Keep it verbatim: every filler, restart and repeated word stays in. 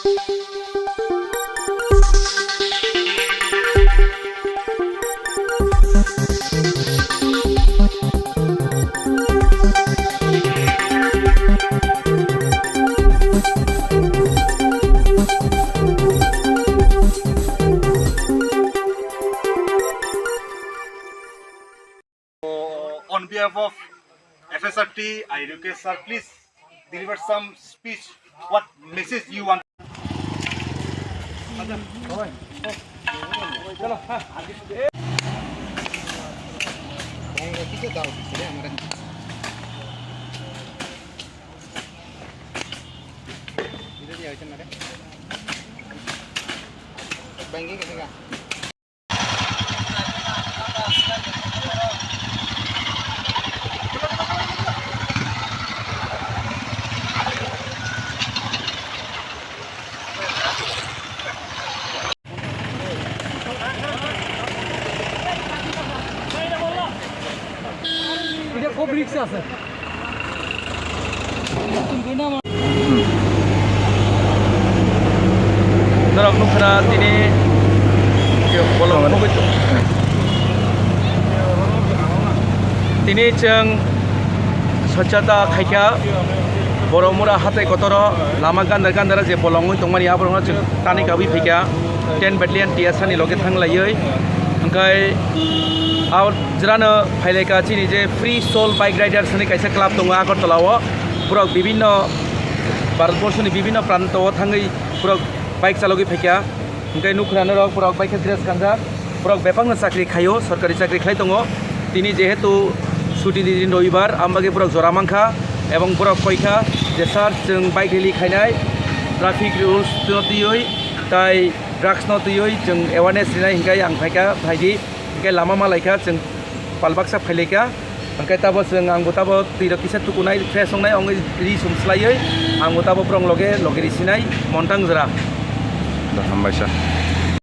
On behalf of F S R T, I request sir, please deliver some speech. What message you want? এটা খুব রিস্ক আছে। Norok nukha na tini bolong nugwi tong. Tini chwng swchhata khaikha, Boromura hatai kotoro lama gandar gandara je bolong wngwi tongmani, aborokno chwng tani kabwi phaikha, ten battalion T S R ni loge thanglaiwi. Hwnkhe a jerano phailaikha chini je Free Soul Bike Riders hwnwi kaisa club tongo Agartala o. Borok bibinno Bharatborsho ni bibinno pranto o thangwi borok bike chalogwi phaikha. Hwnkhe nukha norok borok bai khe dress kanjak, borok bebakno chakri khaio, sorkari chakri khlai tongo. Tini jehetu chuti ni din robibar, ang bagwi borok jora mankha, ebong borok koikha je, "Sir, chwng bike rally khainai, traffic rules no twiwi, tai drugs no twiwi chwng awareness rinai," hwnkhe ang phaikha, phaidi, hwnkhe lama malaikha, chwng pal baksa phailaikha. Hwnkhe tabo chwng, angbo tabo twi rok kisa tukunai, fresh wngnai, wngwi ri sum swlaiwi, angbo tabo borok loge loge risinai, montang jora. Da, hambaisa.